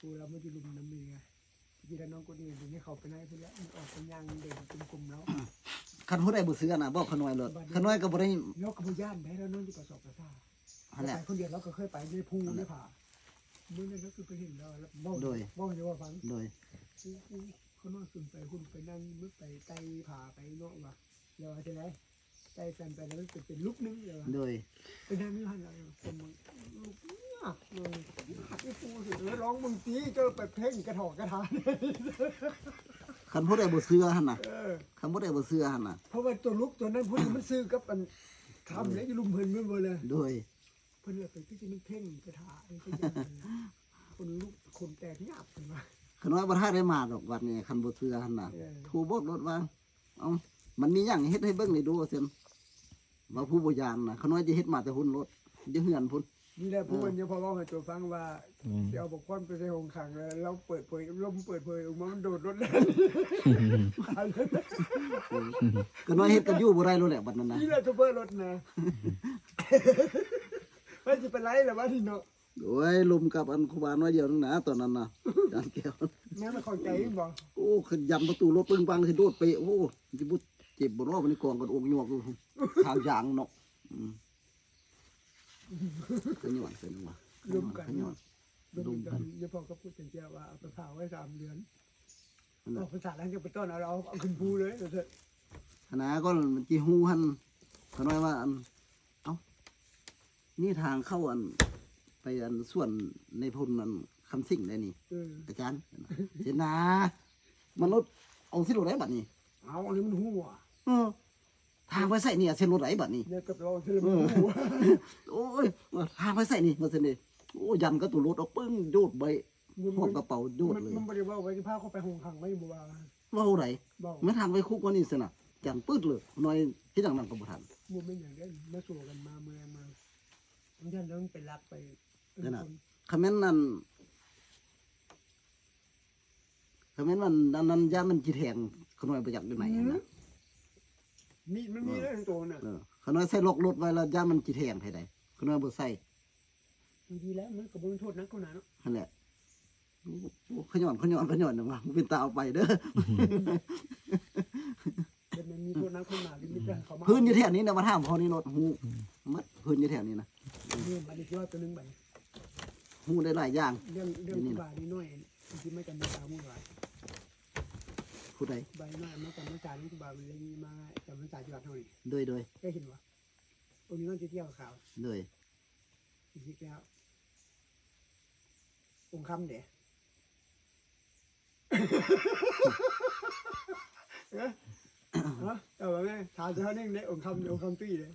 ຜູ້ລາວມາຢູ່ລຸ່ມນຳເມຍ ທີ່ລະນ້ອງກົດນີ້ ດຽວນີ້ເຂົ້າໄປໃນພຸ້ນແຫຼະ ມັນອອກໄປຍ່າງເດີນກົມໆແລ້ວ. ຄັນຜູ້ໃດບໍ່ເຊື່ອນະ ບອກຂະນ້ອຍໂລດ ຂະນ້ອຍກໍບໍ່ໄດ້ ລາວກໍບໍ່ຢ້ານໃດ ລາວນອນຢູ່ກະສອບກະສາ ຫັ້ນແຫຼະ ໄປຄົນດຽວ ລາວກໍເຄີຍໄປໃນພູໃນຜາ ມື້ນັ້ນລາວກໍໄປເຫັນລາວ ລາວເວົ້າ ໂດຍ ເວົ້າໃຫ້ວ່າຟັງ ໂດຍ ຂະນ້ອຍຂຶ້ນໄປພຸ້ນ ໄປນັ່ງ ໄປໄຕ່ຜາໄປເນາະວ່າ ແລ້ວວ່າຈັ່ງໃດ ໃສ່ສັນໄປແລ້ວມັນເປັນ ເປັນລູກໜຶ່ງແລ້ວວ່າ ໂດຍ ໄປນັ່ງຢູ່ຫັ້ນແລ້ວເປັນລູກຍາກເລີຍ ຍາກອີ່ປູ ເອີ ລອງເບິ່ງຕິ ເຈົ້າໄປເພັ່ງກະຖອກກະຖາ ຄັນຜູ້ໃດບໍ່ເຊື່ອຫັ້ນນະ ເອີ ຄັນຜູ້ໃດບໍ່ເຊື່ອຫັ້ນນະ ເພາະວ່າຕົວລູກຕົວນັ້ນພຸ້ນ ມັນຊື່ກັບອັນ ຄຳເດ້ ຢູ່ລຸ່ມເພິ່ນແມ່ນບໍ່ລະ ໂດຍ ເພິ່ນລະໄປຄືຊິແມ່ນເພັ່ງກະຖາ ເອີ ຄືຈັ່ງນັ້ນ ຄົນລຸກຄົນແຕກຍາບເພິ່ນວ່າ ຂະນ້ອຍບໍ່ຖ້າໄດ້ມາດອກວັດນີ້ ຄັນບໍ່ເຊື່ອຫັ້ນນະ ເອີ ໂທບອກໂລດວ່າ ເອົ້າ ມັນມີຫຍັງເຮັດໃຫ້ເບິ່ງໄດ້ດູ ວ່າຊັ້ນ ວ່າຜູ້ບໍ່ຢ້ານນະ ຂະນ້ອຍຈະເຮັດມາແຕ່ພຸ້ນໂລດ ຢູ່ເຮືອນພຸ້ນ ນີ້ແຫຼະ ເອີ ຜູ້ເພິ່ນຍັງພໍເວົ້າໃຫ້ໂຕຟັງວ່າ ອືມ ຊິເອົາບັກຄວັນໄປໃສ່ຫ້ອງຂັງ ແລ້ວເປີດເຜີຍ ລົມເປີດເຜີຍອອກມາ ມັນໂດດລົດແລ້ວ ຂະນ້ອຍເຮັດກັນຢູ່ບໍ່ໄດ້ໂລດແຫຼະບັດນັ້ນນະ ນີ້ແຫຼະໂຊເຟີລົດນະ ໄປຊິໄປໄລ່ລະບັດນີ້ເນາະ. ໂອ້ຍ ລົມກັບອັນຄູບາໜ້ອຍດຽວໜຶ່ງນະ ຕອນນັ້ນນະ ຈານແກ້ວ ແມ່ນມັນເຂົ້າໃຈບໍ່? ໂອ້ ຄືຢັນປະຕູລົດປຶ້ງປັງ ຊິໂດດເປະ ໂອ້ ຊິບໍ່ເຈັບບໍ່ເນາະ ບັດນີ້ກອງກັນອົກຍວກຢູ່ ຄາງຢາງເນາະ ອືມ ຂະຍ້ອນ ຂະຍ້ອນ ລົມກັນ ຂະຍ້ອນ ລົມກັນ ຢາພໍກັບຜູ້ເປັນເຈົ້າວ່າເອົາໄປຝາກໄວ້ສາມເດືອນ ອອກພັນສາແລ້ວຈັ່ງໄປຕ້ອນເອົາ ເອົາ ເອົາຂຶ້ນພູເລີຍ ຫັ້ນນະ ກ່ອນຊິຮູ້ຫັ້ນ ຂະນ້ອຍວ່າ ອັນ ເອົ້າ ນີ້ທາງເຂົ້າ ອັນ ໄປ ອັນ ສວນໃນພົນ ອັນ ຄຳສິງໄດ໋ນີ້ ເອີ ອາຈານ ເຫັນນະ ມະນຸດ ເອົາຊິໂລດໄດ໋ບັດນີ້ ເອົາ ອັນນີ້ມັນຮົ່ວ ເອີ ທາງໄປໃສນີ້ ເອົາຊິໂລດໄດ໋ບັດນີ້ ເອີ ໂອ້ຍ ທາງໄປໃສນີ້ ວ່າຊັ້ນເດ ໂອ້ ຢັນກັບໂຕລົດອອກ ປຶ້ງ ໂດດໄປ ຫອບກະເປົາໂດດເລີຍ ມັນບໍ່ໄດ້ເວົ້າໄວ້ ຊິພາເຂົາໄປຫ້ອງຂັງໄວ້ບໍ່ວ່າ ເວົ້າໃດ ເວົ້າ ແມ່ນທາງໄປຄຸກວ່ານີ້ຊັ້ນນະ ຈັ່ງປຶດເລີຍ ໜ້ອຍເຮັດຫຍັງນຳກໍບໍ່ທັນ ບໍ່ແມ່ນຫຍັງເດ້ ມາໂຊກັນມາເມື່ອຍມາ ຢ້ານເລື່ອງໄປລັກໄປ ນັ້ນນະ ຄັນແມ່ນນັ້ນ ຄັນແມ່ນມັນອັນນັ້ນ ຢ້ານມັນຊິແທງ ຂະນ້ອຍບໍ່ຈັກຢູ່ໃນຫັ້ນນະ ມີດມັນມີເດ້ໂຕນະ ເອີ ຂະນ້ອຍໃສ່ລັອກລົດໄວ້ແລ້ວ ຢ້ານມັນຊິແທງໃຜໃດ ຂະນ້ອຍບໍ່ໃສ່ ດີແລ້ວ ມັນກໍບໍ່ມີໂທດໜັກເທົ່ານັ້ນເນາະ ຫັ້ນແຫຼະ ໂອ້ ຂະຍ້ອນ ຂະຍ້ອນ ຂະຍ້ອນຫຍັງວະ ເປັນຕາເອົາໄປເດີ ແບບມັນມີໂທດໜັກເທົ່ານັ້ນ ມີແຕ່ເຂົາມາ ພື້ນຢູ່ແຖວນີ້ນະ ມາຖາມພໍ່ນີ້ໂລດ ຮູ້ໝົດ ພື້ນຢູ່ແຖວນີ້ນະ ເລື່ອງບັດນີ້ຊິເວົ້າຕົວໜຶ່ງບັດນີ້ ຮູ້ໄດ້ຫຼາຍຢ່າງ ເລື່ອງ ເລື່ອງ ຢູ່ນີ້ນະ ຄູບານ້ອຍໆ ທີ່ມາຈຳພາສາໝູ່ຫຼາຍ ຜູ້ໃດ ບານ້ອຍມາຈຳພາສາ ຄູບາເລີຍມາຈຳພາສາຢູ່ວັດເຮົານີ້ ໂດຍ ໂດຍ ເຄີຍເຫັນບໍ່? ອົງນີ້ມັນຊິຂຽວຂາວ ໂດຍ ອີກແລ້ວ ອົງຄຳເດ ຮະ ຮະ ເອົາວ່າແມ່ ຖາມເຈົ້າໜຶ່ງເດ ອົງຄຳ ອົງຄຳຕຸ້ຍເດ ນັ້ນ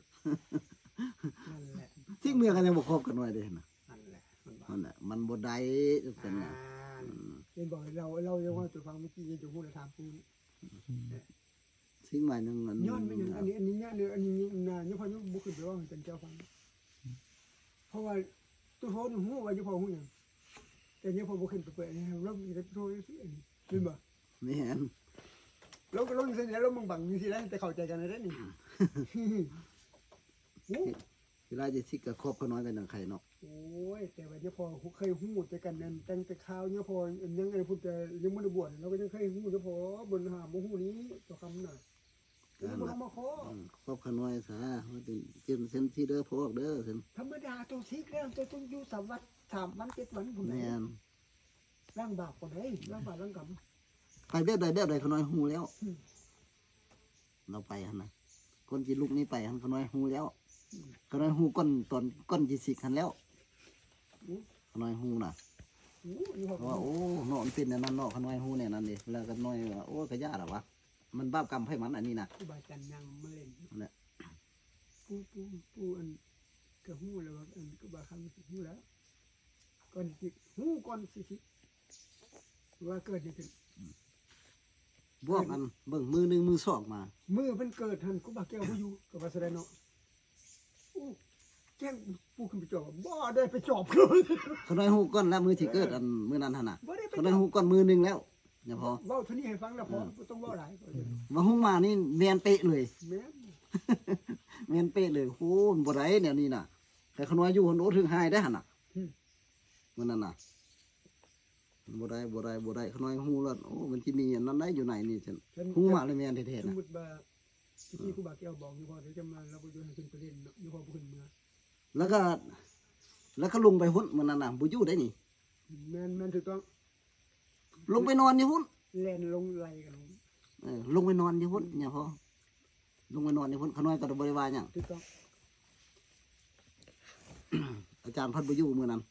ແຫຼະ ຊິເມືອກັນຍັງບໍ່ຄອບກັນໄວ້ເດ ຫັ້ນນະ ນັ້ນແຫຼະ ມັນວ່າ ນັ້ນແຫຼະ ມັນບໍ່ໄດ້ ຈັ່ງຊັ້ນນະ ອ່າ ອືມ ເຫັນບໍ່ ລາວ ລາວຍັງເວົ້າສູ່ຟັງເມື່ອກີ້ ຍັງຈະຮູ້ລະຖາມປູນ ອືມ ສິ່ງໝາຍໜຶ່ງ ອັນ ຍ້ອນແມ່ນຫຍັງ ອັນນີ້ ອັນນີ້ຍາກເດີ ອັນນີ້ນະ ຍາພໍ່ຍັງບໍ່ຂຶ້ນໄປເວົ້າໃຫ້ເຈົ້າຟັງ ເພາະວ່າໂຕພໍ່ນີ້ຮູ້ວ່າຍາພໍ່ຮູ້ຫຍັງ ແຕ່ຍາພໍ່ບໍ່ຂຶ້ນໄປເປີດໃຫ້ລາວ ລາວມີແຕ່ໂທຈັ່ງຊີ້ ອັນນີ້ ແມ່ນບໍ່? ແມ່ນ ລາວກໍລົງໃສ່ແນວລາວບັງໆ ຈັ່ງຊີ້ແຫຼະ ແຕ່ເຂົ້າໃຈກັນໄດ້ນີ້ ຮູ້ ເວລາຈະຊິກະຄອບຂ້ານ້ອຍກັນຫຍັງໄຄເນາະ ໂອ້ຍ ແຕ່ວ່າຍາພໍ່ເຄີຍຮູ້ແຕ່ກັນນັ້ນ ຕັ້ງແຕ່ຄາວຍາພໍ່ຍັງອັນພຸ້ນ ແຕ່ຍັງບໍ່ໄດ້ບວດ ລາວກໍຍັງເຄີຍຮູ້ຍາພໍ່ ບໍ່ຫາບໍ່ຮູ້ນີ້ ເຈົ້າຄຳນະ ບໍ່ຕ້ອງມາຂໍ ອືມ ຄອບຂ້ານ້ອຍຊະ ວ່າເປັນ ເປັນເຊັນຊີເດີ ພໍ່ອອກເດີ ເຊັນ ທຳມະດາ ໂຕຊິກແລ້ວ ໂຕຕ້ອງຢູ່ສາມວັນ ສາມວັນ ເຈັດວັນພຸ້ນ ແມ່ນ ລ້າງບາບກ່ອນເດ້ ລ້າງບາບລ້າງກຳ ໄປແບບໃດແບບໃດ ຂ້ານ້ອຍຮູ້ແລ້ວ ອືມ ລາວໄປຫັ້ນນະ ກ່ອນຊິລຸກນີ້ໄປຫັ້ນ ຂ້ານ້ອຍຮູ້ແລ້ວ ອືມ ຂ້ານ້ອຍຮູ້ກ່ອນ ຕອນກ່ອນຊິສິກຫັ້ນແລ້ວ ອືມ ຂ້ານ້ອຍຮູ້ນະ ໂອ້ ເພາະວ່າ ໂອ້ ເນາະ ມັນເປັນແນວນັ້ນເນາະ ຂ້ານ້ອຍຮູ້ແນວນັ້ນເດ້ ແລ້ວຂ້ານ້ອຍວ່າ ໂອ້ ກະຢ່າລະວະ ມັນບາບກຳໃຜມັນ ອັນນີ້ນະ ຄູບາອາຈານຍ່າງມາເຫຼັ້ນ ນັ້ນແຫຼະ ປູ່ ປູ່ ປູ່ ອັນ ກະຮູ້ແລ້ວວ່າ ອັນ ຄູບາຄຳຮູ້ແລ້ວ ກ່ອນຊິ ຮູ້ກ່ອນຊິ ຊິວ່າເກີດຫຍັງຂຶ້ນ ອືມ ບອກອັນເບິ່ງ ມື້ໜຶ່ງມື້ສອງມາ ມື້ເພິ່ນເກີດຫັ້ນ ຄູບາແກ້ວບໍ່ຢູ່ ກໍວ່າຊະໄດເນາະ ໂອ້ ແຈ້ງປູ່ຂຶ້ນໄປຈອບ ບໍ່ໄດ້ໄປຈອບ ຂ້ານ້ອຍຮູ້ກ່ອນແລ້ວ ມື້ທີ່ເກີດ ເອີ ອັນມື້ນັ້ນຫັ້ນນະ ບໍ່ໄດ້ໄປຈອບ ຂ້ານ້ອຍຮູ້ກ່ອນມື້ໜຶ່ງແລ້ວ ຍາພໍ່ ເວົ້າເທົ່ານີ້ໃຫ້ຟັງແລ້ວ ເອີ ບໍ່ຕ້ອງເວົ້າຫຼາຍ ວ່າຮຸ່ງມານີ້ແມ່ນເປະເລີຍ ແມ່ນ ແມ່ນເປະເລີຍ ໂອ້ ມັນບໍ່ໄດ້ແນວນີ້ນະ ໃຫ້ຂ້ານ້ອຍຢູ່ຫັ້ນ ໂອ້ ຖືກຮ້າຍໄດ໋ຫັ້ນນະ ອືມ ມື້ນັ້ນນະ ບໍ່ໄດ້ ບໍ່ໄດ້ ບໍ່ໄດ້ ຂະນ້ອຍຮູ້ແລ້ວ ໂອ້ ມັນຊິມີອັນນັ້ນໄດ້ຢູ່ໃນນີ້ຊັ້ນ. ຮູ້ມາແລ້ວແມ່ນແທ້ໆ ສົມມຸດວ່າ ຕະກີ້ຄູບາແກ້ວບອກຢູ່ບໍ່ ດຽວຈະມາ ລາວບໍ່ຢາກໃຫ້ຂຶ້ນໄປຫຼິ້ນເນາະ ຢູ່ບໍ່ ບໍ່ຂຶ້ນເມືອ ແລ້ວກໍ ແລ້ວກໍລົງໄປພຸ້ນ ມື້ນັ້ນນະ ບໍ່ຢູ່ໄດ້ນີ້. ແມ່ນ ແມ່ນ ຖືກຕ້ອງ ລົງໄປນອນຢູ່ພຸ້ນ ແລ່ນລົງໄລ່ກັນ ເອີ ລົງໄປນອນຢູ່ພຸ້ນ ຍາພໍ່ ລົງໄປນອນຢູ່ພຸ້ນ ຂະນ້ອຍກໍບໍ່ໄດ້ວ່າຫຍັງ ຖືກຕ້ອງ ອາຈານພັດບໍ່ຢູ່ມື້ນັ້ນ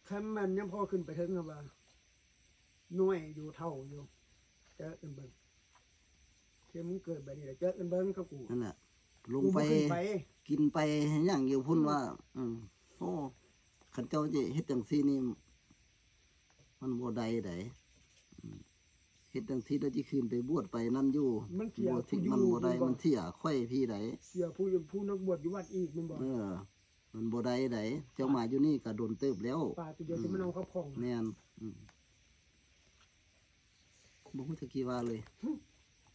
ຄັນແມ່ນຍາພໍ່ຂຶ້ນໄປເທິງ ເຮົາວ່າ ນ້ອຍຢູ່ ເຖົ້າຢູ່ ເຈີກັນເບິ່ງ ເຄມເກີດແບບນີ້ລະ ເຈີກັນເບິ່ງກັບກູ ນັ້ນແຫຼະ ລົງໄປ ບໍ່ຂຶ້ນໄປ ກິນໄປຫຍັງຢູ່ພຸ້ນ ອືມ ວ່າ ເອີ ໂອ້ ຄັນເຈົ້າຈະເຮັດຈັ່ງຊີ້ນີ້ ມັນບໍ່ໄດ້ໃດ໋ ອືມ ເຮັດຈັ່ງຊີ້ແລ້ວຊິຂຶ້ນໄປບວດໄປນັ້ນຢູ່ ມັນເສຍ ບໍ່ ມັນບໍ່ໄດ້ ມັນເສຍຂ້ອຍພີ້ໃດ໋ ເສຍຜູ້ ຜູ້ນັກບວດຢູ່ວັດອີກແມ່ນບໍ່? ເອີ ມັນບໍ່ໄດ້ໃດ໋ ເຈົ້າມາຢູ່ນີ້ກໍດົນເຕີບແລ້ວ ປາຕົວດຽວທີ່ມັນເອົາເຂົ້າຂອງ ແມ່ນ ອືມ ບໍ່ຮູ້ຈັກຊິວ່າເລີຍ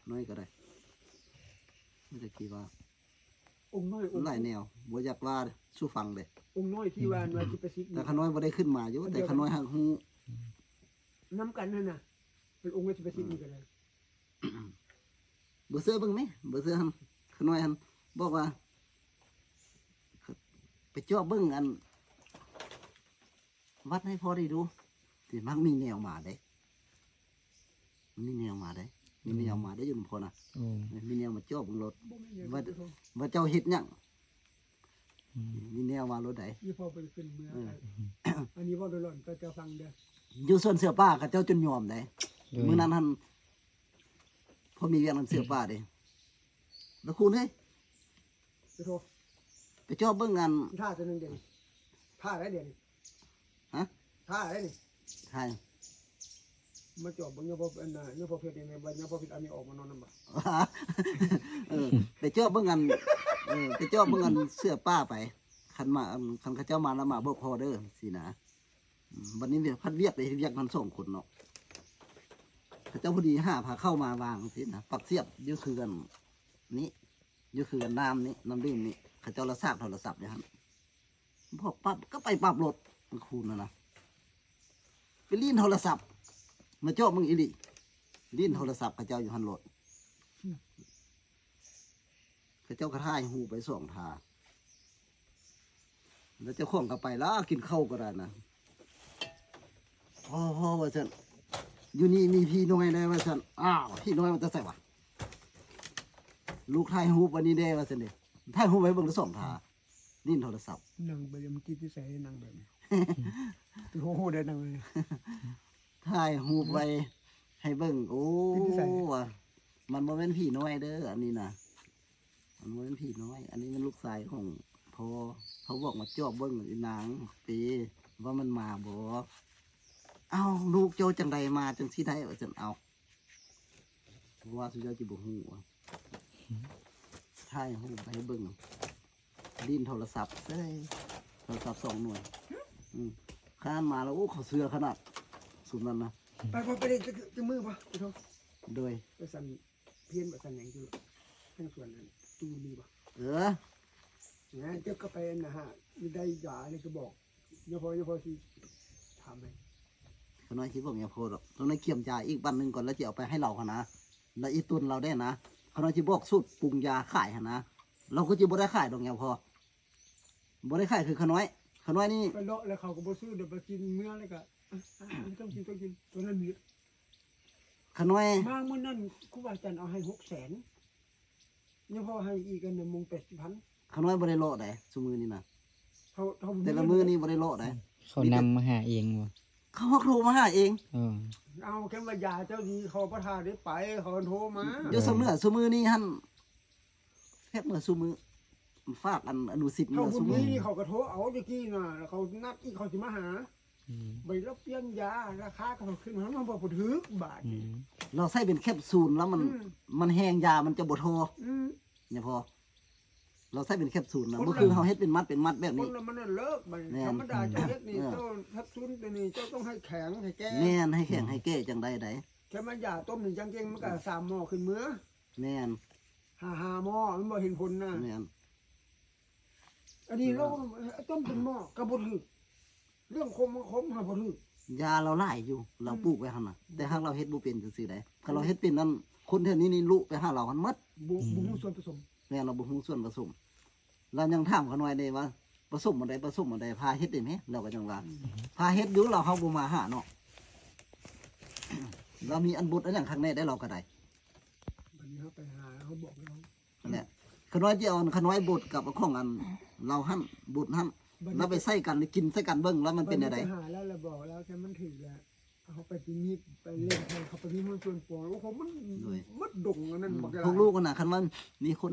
ໜ້ອຍກໍໄດ້ ບໍ່ຈັກຊິວ່າ ອົງນ້ອຍ ອົງ ຫຼາຍແນວ ບໍ່ຢາກວ່າສູ່ຟັງເດ້ ອົງນ້ອຍທີ່ວ່າ ອືມ ວ່າຊິໄປສິກ ແຕ່ຂະນ້ອຍບໍ່ໄດ້ຂຶ້ນມາຢູ່ ແຕ່ຂະນ້ອຍຮັກຮູ້ ນຳກັນຫັ້ນນະ ເປັນອົງວ່າຊິໄປສິກນີ້ກໍໄດ້. ບໍ່ເຊື່ອເບິ່ງແມ ບໍ່ເຊື່ອຫັ້ນ ຂະນ້ອຍຫັ້ນບອກວ່າ ໄປຈອບເບິ່ງອັນ ວັດໃຫ້ພໍ່ໄດ້ດູ ຊິມັກມີແນວມາເດ້ ມີແນວມາເດ້ ມີແນວມາເດ້ ຢູ່ນຳພໍ່ນະ ມີແນວມາຈອບເບິ່ງໂລດ ວ່າ ວ່າເຈົ້າເຮັດຫຍັງ ອືມ ມີແນວມາໂລດໃດ ອີ່ພໍ່ໄປຂຶ້ນເມືອ ເອີ ອັນນີ້ເວົ້າໂດຍຫຼອນ ເຈົ້າ ເຈົ້າຟັງເດີ ຢູ່ສວນເສືອປ່າ ເຂົາເຈົ້າຈົນຍອມໃດ໋ ໂດຍ ມື້ນັ້ນຫັ້ນ ພໍມີວຽກນຳເສືອປ່າເດ້ ລະຄູນເອີຍ ໄປໂທ ໄປຈອບເບິ່ງອັນ ທ່າຕົວໜຶ່ງເດ ທ່າໄດ້ເດນີ້ ຮະ ທ່າໄດ້ນີ້ ທ່າ ມາຈອບເບິ່ງຍາພໍ່ ອັນນະ ຍາພໍ່ເພັດນີ້ ວ່າຍາພໍ່ເພັດເອົານີ້ອອກມານອນນຳບໍ່ ເອີ ໄປຈອບເບິ່ງອັນ ເອີ ໄປຈອບເບິ່ງອັນເສືອປ່າໄປ ຄັນມາ ຄັນເຂົາເຈົ້າມາລະມາບອກພໍ່ເດີ ຊີ້ນະ. ອືມ ບັດນີ້ວຽກ ພັດວຽກໄດ້ເຮັດວຽກນຳສອງຄົນເນາະ ເຂົາເຈົ້າພໍດີຫາພາເຂົ້າມາວາງຊີ້ນະ ປັກສຽບຢູ່ເຂື່ອນນີ້ ຢູ່ເຂື່ອນນ້ຳນີ້ ນ້ຳດື່ມນີ້ ເຂົາເຈົ້າລະສາກໂທລະສັບຢູ່ຫັ້ນ ພໍປັບກໍໄປປັບໂລດ ຄູນຫັ້ນນະ ໄປຫຼິ້ນໂທລະສັບ ມາເຈາະເບິ່ງອີ່ຫຼີ ຫຼິ້ນໂທລະສັບເຂົາເຈົ້າຢູ່ຫັ້ນໂລດ. ເຂົາເຈົ້າກໍຖ່າຍຮູບໄປສອງທ່າ ແລ້ວເຈົ້າຂອງກໍໄປລະ ກິນເຂົ້າກໍໄດ້ນະ ພໍ່ ພໍ່ ວ່າຊັ້ນ ຢູ່ນີ້ມີຜີນ້ອຍໄດ໋ ວ່າຊັ້ນ ອ້າວ ຜີນ້ອຍມາແຕ່ໃສວະ ລູກຖ່າຍຮູບອັນນີ້ແດ່ ວ່າຊັ້ນເດ ຖ່າຍຮູບໄວ້ເບິ່ງລະສອງທ່າ ຫຼິ້ນໂທລະສັບ ນັ່ງໄປ ມັນຕິດນິໄສນັ່ງແບບນີ້ ໂອ້ໂຫ ໄດ້ນັ່ງເລີຍ ຖ່າຍຮູບໄວ້ໃຫ້ເບິ່ງ ໂອ້ ມັນບໍ່ແມ່ນຜີນ້ອຍເດີ ອັນນີ້ນະ ມັນບໍ່ແມ່ນຜີນ້ອຍ ອັນນີ້ແມ່ນລູກຊາຍຂອງພໍ່ ເຂົາບອກມາຈອບເບິ່ງອີນາງເປ ວ່າມັນມາບໍ່ ເອົ້າ ລູກເຈົ້າຈັ່ງໃດມາຈັ່ງຊີ້ໄດ້ ວ່າຊັ້ນ ເອົ້າ ເພາະວ່າຊຸມເຈົ້າຊິບໍ່ຮູ້ ຖ່າຍຮູບໃຫ້ເບິ່ງ ຫຼິ້ນໂທລະສັບເອີຍ ໂທລະສັບສອງໜ່ວຍ ອືມ ຂະໜາດມາແລ້ວ ໂອ້ ເຂົາເຊື່ອຂະໜາດ ຊຸມນັ້ນນະ ໄປບໍ່ ໄປໄດ້ຈັກ ຈັກມື້ບໍ່ ໂດຍ ໄປສັນ ພຽນບໍ່ສັນຫຍັງຢູ່ທາງສວນນັ້ນ ຕູ້ມີບໍ່ ເອີ ນະ ເຈົ້າກໍໄປອັນນະຫາ ໄດ້ຢາແລ້ວກໍບອກ ຍາພໍ່ ຍາພໍ່ຊິຖາມໃຫ້ ຂ້ານ້ອຍຊິບອກຍາພໍ່ດອກ ຕ້ອງໄດ້ກຽມຢາອີກບັ້ນໜຶ່ງກ່ອນ ແລ້ວຊິເອົາໄປໃຫ້ລາວຫັ້ນນະ ແລ້ວອີ່ຕົນລາວແດ່ນະ ຂ້ານ້ອຍຊິບອກສູດປຸງຢາຂາຍຫັ້ນນະ ລາວກໍຊິບໍ່ໄດ້ຂາຍດອກຍາພໍ່ ບໍ່ໄດ້ຂາຍຄືຂ້ານ້ອຍ ຂ້ານ້ອຍນີ້ ໄປເລາະແລ້ວເຂົາກໍບໍ່ຊື້ ດຽວໄປກິນເມືອແລ້ວກໍ ອ່ະ ອ່ະ ຕ້ອງກິນ ຕ້ອງກິນ ຕົວນັ້ນນີ້ ຂ້ານ້ອຍ ມາມື້ນັ້ນຄູບາອາຈານເອົາໃຫ້ຫົກແສນ ຍັງພໍໃຫ້ອີກອັນໜຶ່ງໂມງແປດສິບພັນ ຂ້ານ້ອຍບໍ່ໄດ້ເລາະໃດ ຊຸມື້ນີ້ນະ ເຂົາ ເຂົາ ແຕ່ລະມື້ນີ້ບໍ່ໄດ້ເລາະໃດ ເຂົານຳມາຫາເອງບໍ່ ເຂົາໂທມາຫາເອງ ເອີ ເອົາ ແຄ່ວ່າຢາເຈົ້າດີ ເຂົາບໍ່ຖ້າໄດ້ໄປ ເຂົາໂທມາ ຢູ່ສຳເໜືອ ຊຸມື້ນີ້ຫັ້ນ ແທບເມືອຊຸມື້ ຝາກອັນອະນຸສິດເມືອຊຸມື້ ເຂົາບຸນມີນີ້ ເຂົາກໍໂທເອົາແຕ່ກີ້ນະ ເຂົານັດອີກ ເຂົາຊິມາຫາ ອືມ ໄປລະປ່ຽນຢາ ລາຄາກໍຂຶ້ນມາ ມັນບໍ່ ບໍ່ຖືກບາດນີ້ ອືມ ລາວໃຊ້ເປັນແຄບຊູນ ລາວມັນ ອືມ ມັນແຮງ ຢາມັນຈະບໍ່ທໍ່ ອືມ ຍາພໍ່ ລາວໃຊ້ເປັນແຄບຊູນນະ ຄົນລະ ບໍ່ຄືເຮົາເຮັດເປັນມັດ ເປັນມັດແບບນີ້ ຄົນລະມັນນັ້ນເລີກບາດນີ້ ແມ່ນ ທຳມະດາເຈົ້າເຮັດນີ້ ອືມ ເຈົ້າແຄບຊູນຕົວນີ້ ເຈົ້າຕ້ອງໃຫ້ແຂງ ໃຫ້ແກ່ ແມ່ນ ໃຫ້ແຂງ ໃຫ້ແກ່ຈັ່ງໃດໃດ ແຄ່ວ່າຢາຕົ້ມນີ້ຈັ່ງເກັ່ງ ມັນກໍສາມໝໍ້ຂຶ້ນເມືອ ແມ່ນ ຫາ ຫາໝໍ້ມັນບໍ່ເຫັນຜົນນະ ແມ່ນ ອັນນີ້ລາວ ເອີ ຕົ້ມເປັນໝໍ້ກໍບໍ່ຖືກ ເລື່ອງຄົມ ຄົມຫາບໍ່ຖືກ ຢາລາວຫຼາຍຢູ່ ລາວ ອືມ ປູກໄວ້ຫັ້ນນະ ແຕ່ຫາກລາວເຮັດບໍ່ເປັນຊື່ໆໃດ໋. ຄັນລາວເຮັດເປັນນັ້ນ ຄົນແຖວນີ້ນີ້ລຸໄປຫາລາວຫັ້ນໝົດ. ບໍ່ ອືມ ບໍ່ຮູ້ສ່ວນປະສົມ. ແມ່ນ ລາວບໍ່ຮູ້ສ່ວນປະສົມ. ລາວຍັງຖາມຂ້ານ້ອຍເດ້ວ່າ ປະສົມອັນໃດ ປະສົມອັນໃດ ພາເຮັດໄດ້ແມ? ລາວກໍຈັ່ງວ່າ ອືມ ພາເຮັດຢູ່ ລາວເຮົາບໍ່ມາຫາເນາະ. ລາວມີອັນບົດອັນຫຍັງຄັກແນ່ໄດ໋ ລາວກໍໄດ້. ບັດນີ້ເຮົາໄປຫາ ເຮົາບອກລາວ ນັ້ນແຫຼະ. ຂ້ານ້ອຍຊິເອົາ ຂ້ານ້ອຍບົດກັບຂອງອັນລາວຫັ້ນ ບົດຫັ້ນ ລາວໄປໃສ່ກັນ ກິນໃສ່ກັນເບິ່ງ ລາວມັນເປັນແນວໃດ. ບັດນີ້ໄປຫາລາວ ລາວບອກລາວ ແຕ່ມັນຖືກແລ້ວ ເຮົາໄປປີນີ້ໄປເຫຼັ້ນໃຫ້ເຂົາໄປມີມັນສ່ວນປອງ. ໂອ້ໂຫ ມັນ ໂດຍ ໝົດດົງອັນນັ້ນ ອືມ ບັກຫຼາຍ. ພວກລູກຫັ້ນນະ ຄັນວ່າມີຄົນ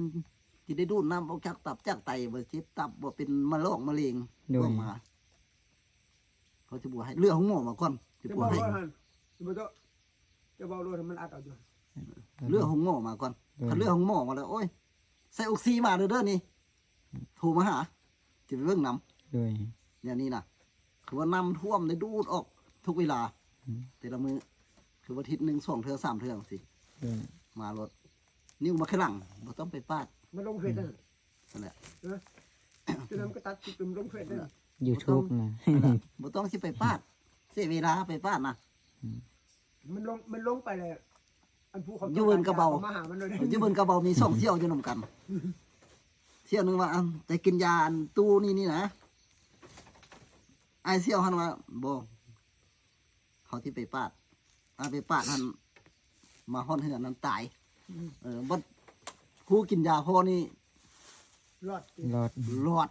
ທີ່ໄດ້ດູດນ້ຳອອກຈາກຕັບຈາກໄຕ ບໍ່ເຈັບຕັບ ບໍ່ເປັນມະລອກມະເຮັງ ໂດຍ ອອກມາ ເຂົາຈະບໍ່ໃຫ້ ເລືອກໂຮງໝໍມາກ່ອນ ຈະບໍ່ໃຫ້. ຈະເວົ້າໂລດຫັ້ນ ຈະບໍ່ເຈົ້າ ຈະເວົ້າໂລດໃຫ້ມັນອັດເອົາຢູ່ ເລືອກໂຮງໝໍມາກ່ອນ. ໂດຍ ຄັນເລືອກໂຮງໝໍມາແລ້ວ ໂອ້ຍ ໃສ່ອົກຊີມາເດີ ເດີນີ້ ໂທມາຫາ ຈະໄປເບິ່ງນຳ. ໂດຍ ແນວນີ້ນະ ຄືວ່ານ້ຳຖ້ວມໄດ້ດູດອອກທຸກເວລາ ອືມ ແຕ່ລະມື້ ຄືວ່າທິດໜຶ່ງສອງເທື່ອສາມເທື່ອຈັ່ງຊີ້. ໂດຍ ມາໂລດ ນິ້ວມາຂ້າງຫຼັງ ບໍ່ຕ້ອງໄປປາດ ມາລົງເຟສນັ້ນ ນັ້ນແຫຼະ ເອີ ຈະນຳກະຕັດຊິເປັນລົງເຟສນັ້ນ ຢູທູບນະ ບໍ່ຕ້ອງຊິໄປປາດ ເສຍເວລາໄປປາດນະ. ອືມ ມັນລົງ ມັນລົງໄປແລ້ວ ອັນຜູ້ເຂົາຢູ່ເບິ່ນກະເບົາ ມາຫາມັນໂລດ ຢູ່ເບິ່ນກະເບົາມີສອງສ່ຽວຢູ່ນຳກັນ. ສ່ຽວໜຶ່ງວ່າ ອັນ ແຕ່ກິນຢາອັນຕູ້ນີ້ນີ້ນະ ອ້າຍສ່ຽວຫັ້ນວ່າ ບໍ່ ເຮົາຊິໄປປາດ ອາ ໄປປາດຫັ້ນ ມາຮອດເຮືອນຫັ້ນຕາຍ. ອືມ ເອີ ບັດຜູ້ກິນຢາພໍນີ້ ລອດ ລອດ ລອດ.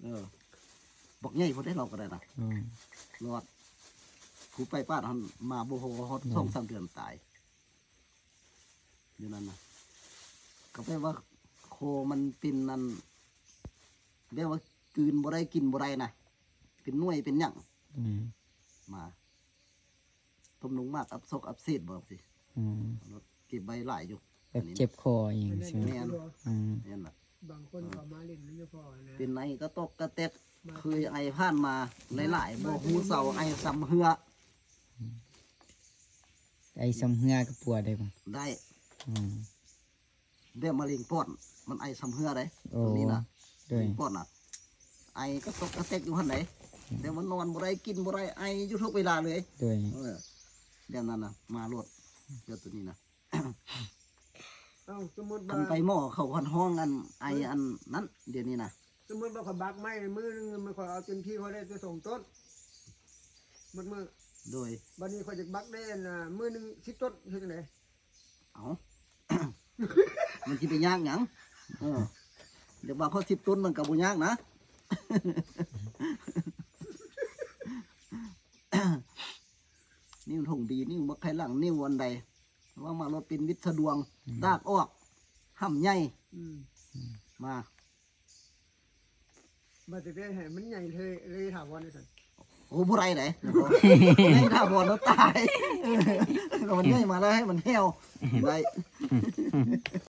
ເອີ ບັກໃຫຍ່ພຸ້ນເດ້ ລາວກໍໄດ້ນະ. ອືມ ລອດ ຜູ້ໄປປາດຫັ້ນມາບໍ່ພໍຮອດ ອືມ ສອງສາມເດືອນຕາຍ. ຢູ່ນັ້ນນະ ກໍແປວ່າຄໍມັນເປັນນັ້ນ ແບບວ່າກືນບໍ່ໄດ້ກິນບໍ່ໄດ້ນະ ເປັນໜ່ວຍເປັນຫຍັງ. ອືມ ມາ ຕົ້ມນຸງໝາກອັບຊອກອັບເສດບໍ່ຊີ້. ອືມ ເກັບໄວ້ຫຼາຍຢູ່ ແບບເຈັບຄໍອີ່ຫຍັງຊີ້. ແມ່ນ ອືມ ແມ່ນລະ ບາງຄົນເຂົາມາຫຼິ້ນນຳພໍ່ນະ ເປັນໄອກະຕອກກະແຕກ ເຄີຍໄອຜ່ານມາຫຼາຍໆ ບໍ່ຮູ້ເຊົາ ໄອຊຳເຮື້ອ. ອືມ ໄອຊຳເຮື້ອກໍປົວໄດ້ບໍ່? ໄດ້. ອືມ ແບບມະເຮັງປອດ ມັນໄອຊຳເຮື້ອເດ້. ໂອ້ ໂຕນີ້ນະ ໂດຍ ມະເຮັງປອດນະ ໄອກະຕອກກະແຕກຢູ່ຫັ້ນໃດ. ອືມ ແຕ່ວ່ານອນບໍ່ໄດ້ ກິນບໍ່ໄດ້ ໄອຢູ່ທຸກເວລາເລີຍ. ໂດຍ ເອີ ແບບນັ້ນນະ ມາໂລດ ແບບໂຕນີ້ນະ. ເອົ້າ ສົມມຸດວ່າ ຄັນໄປໝໍເຂົາພັດຮ້ອງອັນ ໄອອັນນັ້ນ ດຽວນີ້ນະ ສົມມຸດວ່າຂ້ອຍບັກໄມ້ມື້ໜຶ່ງ ມັນ ຂ້ອຍເອົາເຕັມທີ່ ຂ້ອຍໄດ້ແຕ່ສອງຕົ້ນໝົດມື້. ໂດຍ ບັດນີ້ຂ້ອຍຢາກບັກໄດ້ອັນ ມື້ໜຶ່ງສິບຕົ້ນ ເຮັດຈັ່ງໃດ? ເອົ້າ ມັນຊິໄປຍາກຫຍັງ? ເອີ ຢາກບັກຮອດສິບຕົ້ນມັນກໍບໍ່ຍາກນະ. ນິ້ວຖົງບີ ນິ້ວໝາກໄຂ່ຫຼັງ ນິ້ວອັນໃດ ວ່າມາໂລດ ເປັນວິດສະດວງ ອືມ ດາກອອກ ຫຳໃຫຍ່. ອືມ ມາ ບັດຈະໄດ້ໃຫ້ມັນໃຫຍ່ເລີຍ ເລີຍຖາວອນໄດ້ຊັ້ນ. ໂອ້ ບໍ່ໄດ້ເດ້ ໃຫຍ່ຖາວອນແລ້ວຕາຍ. ເອີ ກໍມັນໃຫຍ່ມາແລ້ວໃຫ້ມັນແຫ້ວໄດ້.